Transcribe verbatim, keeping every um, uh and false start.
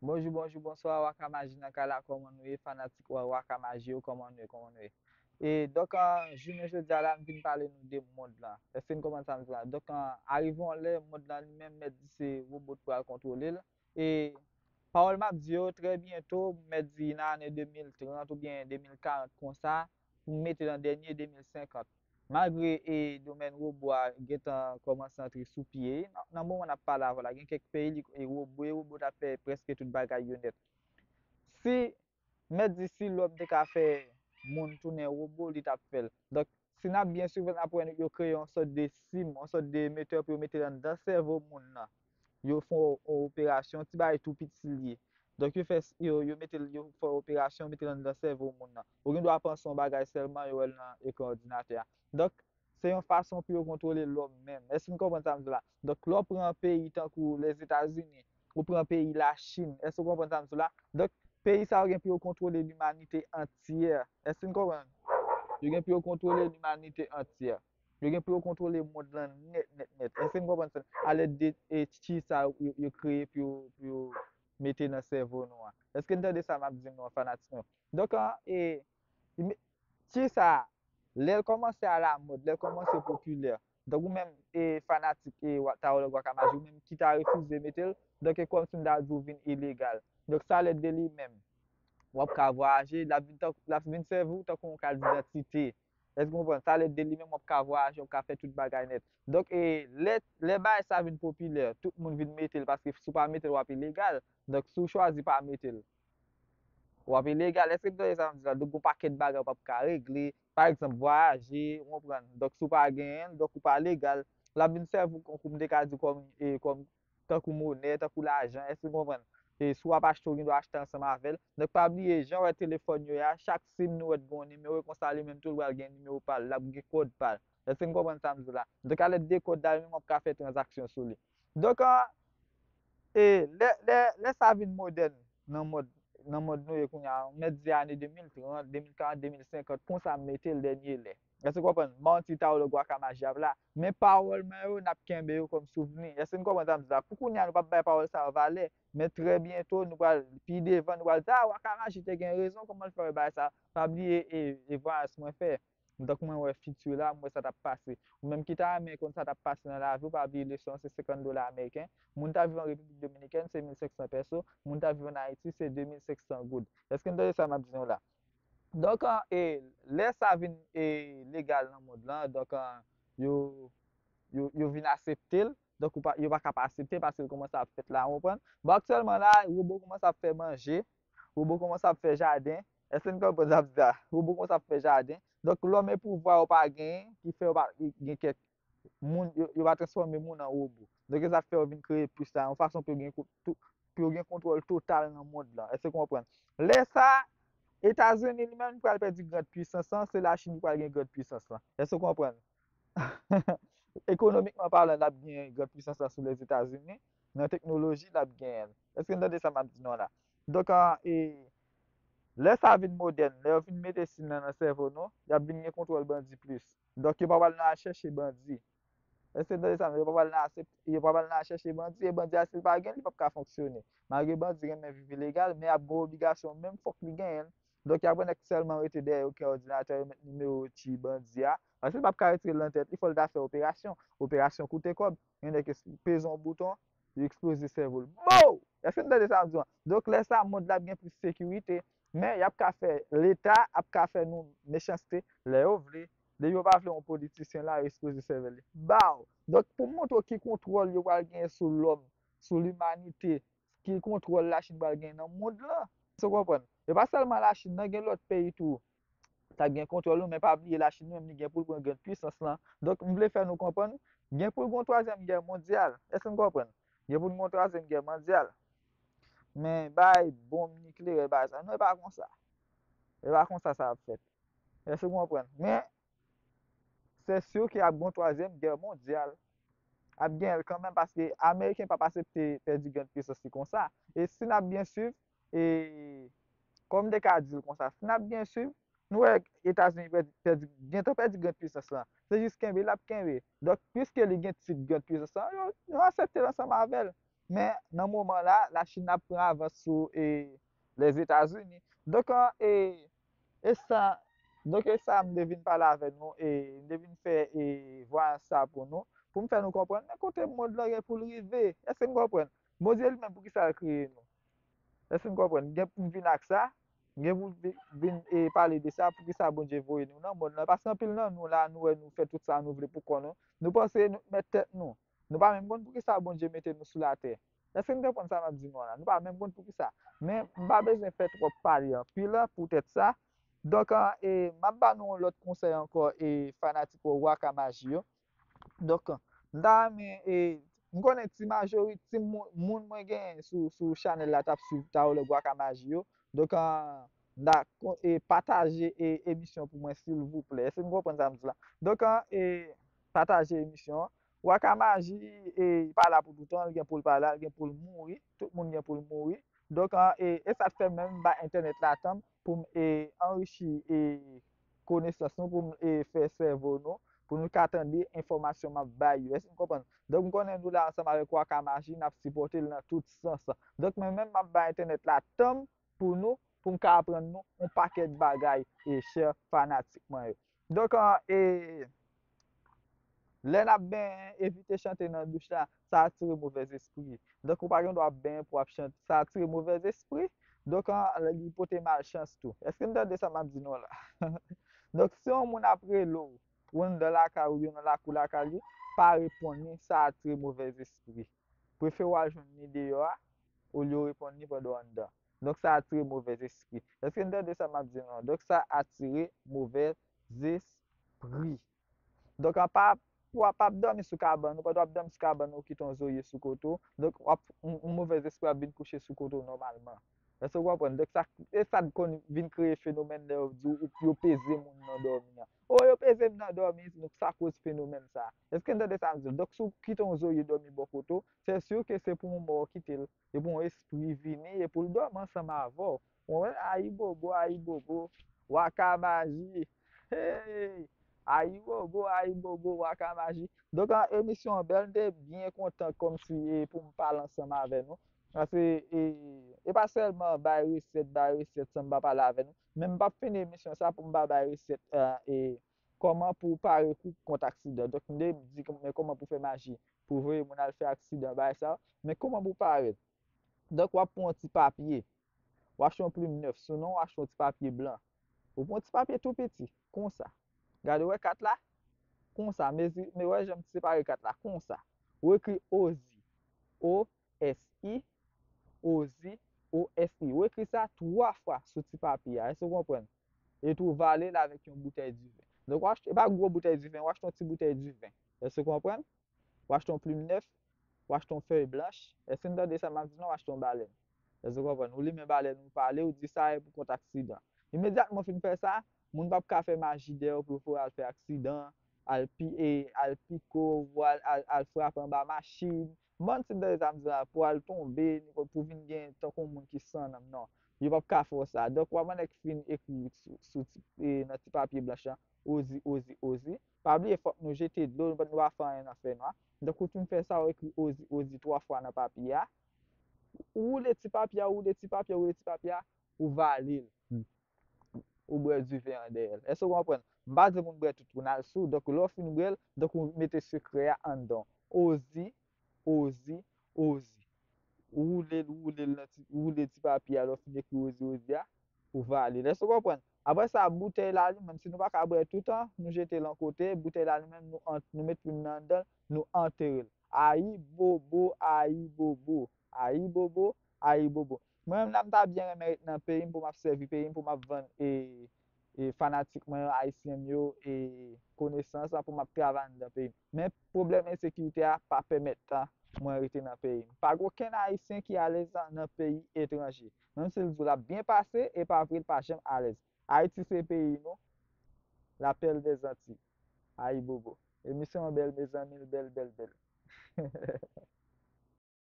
Bonjou, bonjou, bonswa, Waka Maji nan kay la, kòman nou ye? Fanatik Wa- Waka Maji yo, kòman nou ye? Kòman nou ye? E, donk, an, jounen jodi a la, m vin pale nou de mond lan. Èske n konprann sa m di la? Donk, an, arive yon lè, mond lan li menm mèt di se wobo t pral kontwole l. E pawòl m ap di yo, trè byento, m mèt di nan ane de mil trant oubyen de mil karant konsa, pou m mete nan dènye de mil senkant. Malgre e domèn wobo a gentan kòmanse antre sou pye, nan, nan moman n ap pale avè w la, gen kèk peyi li e wobo, e wobo t ap fè prèske tout bagay yo nèt. Si, mèt di si lòm te ka fè moun tounen wobo, li t ap fè l. Donk, si n ap byen swiv, n ap wè yo kreye yon sòt de sim, yon sòt de emetè pou yo mete l anndan sèvo moun nan. Yo fè yon, yon operasyon, ti bagay tou piti li ye. Donk, yo fè, yo, yo mete l, yo fè yon operasyon, mete l anndan sèvo moun nan. Ou gen dwa panse yon bagay sèlman, yo wè l nan ekran òdinatè a. Donk, se yon fason pou yo kontwole lòm menm. Èske n konprann sa m di la? Donk, lè w pran peyi tankou Lèzetazini, ou pran peyi Lachin, èske w konprann sa m di la? Donk, peyi sa yo gen pou yo kontwole limanite antyè. Èske n konprann? Yo gen pou yo kontwole limanite antyè. Yo gen pou yo kontwole mond lan nèt, nèt, nèt. Èske n konprann sa? Alèd de e, chi sa yo, yo kreye pou yo, pou yo mete nan sèvo nou an. Èske n tande sa m ap di nou an, fanatik mwen? Donk, an, e, Chi sa, lè l kòmanse alamòd, lè l kòmanse popilè, donk ou menm e fanatik e Tarològ Waka Maji, ou menm ki ta refize mete l, donk e kòmsi m ta di w vin ilegal. Donk sa lèt de li menm, w ap ka vwayaje, l ap vin, l ap vin sèvi w tankou yon kat didantite. Èske w konprann? Sa lèt de li menm, w ap ka vwayaje, w ap ka fè tout bagay nèt. Donk e lè, lè bagay sa vin popilè, tout moun vin mete l, paske si w pa mete l, w ap ilegal. Donk si w chwazi pa mete l, w ap ilegal. Èske n tande sa m di la? Donk, gon pakèt bagay w p ap ka regle. Pa egzanp, vwayaje, w konprann. Donk, si w pa genyen l, donk, ou pa legal. L ap vin sèvi w tankou, m te ka di, kòm, e, kòm, tankou monè, tankou lajan. Èske w konprann? E si w ap achte, w gen dwa achte ansanm avè l. Donk, pa bliye, jan w wè telefòn yo ye a, chak sim nou wè t gen yon nimewo, e konsa li menm tou, l pral gen nimewo pa l, l ap gen kòd pa l. Èske n konprann sa m di la? Donk, alèd de kòd la, li menm w ap ka fè tranzaksyon sou li. Donk, an, e lè, lè, lè sa vin modèn nan mond, nan mond nou ye kounye a, mèt di ane de mil trant, de mil karant, de mil senkant, konsa m mete l dènye lè. Èske w konprann? M pa yon ti Tarològ Waka Maji ap la. Men pawòl mwen yo, n ap kenbe yo kòm souvni. Èske n konprann sa m di la? Pou kounye a, nou p ap bay pawòl sa yo valè, men trè byento, nou pral, pi devan, nou pral di, a, Waka Maji te gen rezon, kòman l fè wè bagay sa? Pa bliye, e, e vwayaj mwen fè. Donk, mwen wè fiti la, mwen wè sa t ap pase. Ou menm ki ta renmen konn sa t ap pase nan lavi w, pa bliye leson an se senkant dola ameriken. Moun ta viv an Repiblik Dominikèn, se mil senk san pèso. Moun ta viv an Ayiti, se de mil senk san goud. Èske n tande sa m ap di nou la? Donk, an, e, lè sa vin, e, legal nan mond lan, donk, an, yo, yo, yo vin asepte l. Donk, ou pa, yo pa ka pa asepte paske l kòmanse ap fèt la, w konprann? Bon, aktyèlman la, wobo kòmanse ap fè manje, wobo kòmanse ap fè jaden. Èske n konprann sa m di la? Wobo kòmanse ap fè jaden. Donk, lòm e pouvwa yo pa genyen, ki fè yo pa gen kèk moun, yo, yo pa transfòme moun an wobo. Donk, e sa k fè yo vin kreye plis la, yon fason pou yo gen kou-, tou-, pou yo gen kontwòl total nan mond lan. Èske w konprann? Lè sa, Etazini li menm li pral pèdi grand pwisans lan, se Lachin ki pral gen grand pwisans lan. Èske w konprann? Ekonomikman palan, l ap gen grand pwisans lan sou Lèzetazini. Nan teknoloji, l ap genyen l. Èske n tande sa m ap di nou la? Donk, an, e, lè sa vin modèn, lè yo vin mete sim nan nan sèvo nou, y ap vin gen kontwòl bandi plis. Donk, yo pa pral nan al chèche bandi. Èske n tande sa? Yo pa pral nan asep-, yo pa pral nan al chèche bandi, e bandi a, si l pa gen, li p ap ka fonksyone. Malgre bandi renmen viv ilegal, men y ap gen obligasyon, menm fòk li genyen l. Donk, y ap wè nèg sèlman rete dèyè yo, gen òdinatè, yo met nimewo ti bandi a. Paske l p ap ka retire l nan tèt li, fò l ta fè operasyon. Operasyon koute kòb. Gen nèg ki peze yon bouton, yo eksploze sèvo l. Bow! Èske n tande sa m di w an? Donk, lè sa, mond la ap gen plis sekirite. Men, y ap ka fè, Leta ap ka fè nou mechanste lè yo vle. Depi yo pa vle yon politisyen la, yo eksploze sèvèl li. Bow! Donk, pou m montre w ki kontwòl yo pral genyen sou lòm, sou limanite, ki kontwòl Lachin pral gen nan mond lan. Èske w konprann? E pa sèlman Lachin nan, gen lòt peyi tou k ap gen kontwòl nou, men pa bliye Lachin li menm li gen pou l pran grand pwisans lan. Donk, m vle fè nou konprann, gen pou l gen yon twazyèm gè mondyal. Èske n konprann? Gen pou l gen yon twazyèm gè mondyal. Men bay bonm nikleyè, bay sa. Non, e pa konsa. E pa konsa sa ap fèt. Èske w konprann? Men, se si ke ap gen yon twazyèm gè mondyal. Ap gen l kanmenm paske Ameriken p ap asepte pèdi grand pwisans li konsa. E si n ap byen swiv, e kòm m te ka di l konsa, si n ap byen swiv, nou wè Etazini pèdi, pèdi, gentan pèdi grand pwisans lan. Se jis kenbe l ap kenbe. Donk, piske li gen tit grand pwisans lan, yo, yo asepte l ansanm avè l. Men nan moman la, Lachin ap pran avans sou e, Lèzetazini. Donk, e, e sa, donk, e sa m te vin pale avè nou, e m te vin fè e, vwayans sa pou nou, pou m fè nou konprann, men kote mond lan gen pou l rive. Èske n konprann? Bondye li menm, poukisa l kreye nou? Èske n konprann? Gen pou m vin ak sa, gen pou vi- vin e pale de sa, poukisa Bondye voye nou nan mond lan. Paske anpil nan nou la, nou wè nou fè tout sa nou vle pou kò nou. Nou panse nou mèt tèt nou. Nou pa menm konn poukisa Bondye mete nou sou latè. Èske n konprann sa m ap di nou an la? Nou pa menm konn poukisa. Men m pa bezwen fè twòp pale anpil poutèt sa. Donk, e, m ap ba nou yon lòt konsèy ankò, e, fanatik Waka Maji yo. Donk, m ta renmen, e, m konnen ti majorite, ti moun, moun mwen genyen sou, sou chanèl la t ap swiv Taoulè Gwaka Maji yo. Donk, m ta kon- e, pataje e, emisyon pou mwen, silvouplè. Èske nou konprann sa m di la? Donk, e, pataje emisyon an. Waka Maji, e, li pa la pou toutan, li gen pou l pa la, li gen pou l mouri. Tout moun gen pou l mouri. Donk, e, e sa k fè menm m ba entènèt la tan m pou m, e, anrichi, e, konesans nou, pou m, e, fè sèvo nou, pou nou ka tande enfòmasyon m ap bay yo. Èske nou konprann? Donk, m konnen nou la ansanm avèk Waka Maji, n ap sipòte l nan tout sans. Donk, mwen menm, m ap bay entènèt la tan m pou nou, pou m ka aprann nou yon pakèt bagay, e chè fanatik mwen yo. Donk, e, lè n ap benyen, evite chante nan douch la, sa atire movèzespri. Donk, ou pa gen dwa ap benyen pou w ap chante, sa atire movèzespri. Donk, li pote malchans tou. Èske n tande sa m ap di nou la? Donk, si yon moun ap rele w, ou anndan lakay ou, oubyen nan lakou lakay li, pa reponn li, sa atire movèzespri. Prefere w al jwenn li deyò a, olye w reponn li pandan w anndan. Donk, sa atire movèzespri. Èske n tande sa m ap di nou an? Donk, sa atire movèzespri. Donk, a pa, pou w ap ap dòmi sou kabann ou, pandan w ap dòmi sou kabann ou, ou kite yon zorye sou kote w. Donk, w ap, yon, yon movèzespri ap vin kouche sou kote w nòmalman. Èske w konprann? Donk, sa, e sa k konn vin kreye fenomèn lè yo di w, yo peze moun nan dòmi an. O, yo peze m nan dòmi, donk sa koz fenomèn sa. Èske n tande sa m di l? Donk, si w kite yon zorye dòmi bò kote w, se si ke se pou yon mò w kite l. Epi yon espri vini, epi l dòmi ansanm avè w. Ou konprann? Ayibobo, ayibobo, Waka Maji. Hey! Ayibobo, ayibobo, Waka Maji. Donk, an, emisyon an bèl, m te byen kontan kòmsi, e, pou m pale ansanm avè nou. Paske, e, e pa sèlman bay resèt, bay resèt san m pa pale avè nou. Men m p ap fini emisyon sa pou m pa bay resèt, e, e, kòman pou w pare kou kont aksidan. Donk, m te di, men kòman pou fè maji, pou voye moun al fè aksidan, bagay sa yo. Men kòman pou w pare? Donk, w ap pran yon ti papye. W achte yon plim nèf sou non, w achte yon ti papye blan. Ou pran yon ti papye tou piti, konsa. Gade, wè kat la? Konsa, mezi, men wè jan m separe kat la, konsa. Ou ekri Ozi. O S I, Ozi, O S I. Ou ekri sa twa fwa sou ti papye a. Èske w konprann? Epi w vale l avèk yon boutèy diven. Donk, w achte, e pa gwo boutèy diven, w achte yon ti boutèy diven. Èske w konprann? W achte yon plim nèf, w achte yon fèy blanch. Èske n tande sa m ap di nou? W achte yon balèn. Èske w konprann? Ou limen balèn, ou pale, ou di sa e pou kont aksidan. Imedyatman w fin fè sa, moun p ap ka fè maji dèyè w pou yo fè w al fè aksidan, al pi-, e, al pike w, al, al, al frape anba machin. Bann ti dèyè sa m di la, pou al tonbe, pou vin gen tankou moun ki san nanm, non. Yo p ap ka fè w sa. Donk, w ap wè nèg fin ekri sou, sou ti, e, nan ti papye blanch lan, Ozi, Ozi, Ozi. Pa bliye, fòk nou jete dlo, nou pa fè anyen nan fènwa. Donk, ou fin fè sa, ou ekri Ozi, Ozi twa fwa nan papye a. Ou woule ti papye a, ou woule ti papye a, ou woule ti papye a, ou vale l. Ou bwè diven an dèyè l. Èske w konprann? M pa di moun bwè tout, ou n al sou. Donk, lè w fin bwè l, donk, ou mete sekrè a anndan w. Ozi, Ozi, Ozi. Ou woule l, ou woule l nan ti, ou woule ti papye a, lè w fin ekri Ozi, Ozi a, ou vale l. Èske w konprann? Apre sa, boutèy la li menm, si nou pa ka bwè tout an, nou jete l yon kote, boutèy la li menm, nou an-, nou met plim nan anndan l, nou antere l. Ayibobo, ayibobo, ayibobo, ayibobo. Mwen menm la, m ta byen renmen ret nan peyi m pou m ap sèvi peyi m, pou m ap vann, e, e fanatik mwen yo, ayisyen m yo, e konesans lan pou m ap travay anndan peyi m. Men pwoblèm ensekirite a pa pèmèt mwen rete nan peyi m. Pa gen okenn ayisyen ki alèz nan, nan peyi etranje. Menm si l di w l ap byen pase, e pa vre, l pa janm alèz. Ayiti se peyi nou, la perle des Antilles. Ayibobo. Emisyon an bèl, mezanmi, l bèl, bèl, bèl.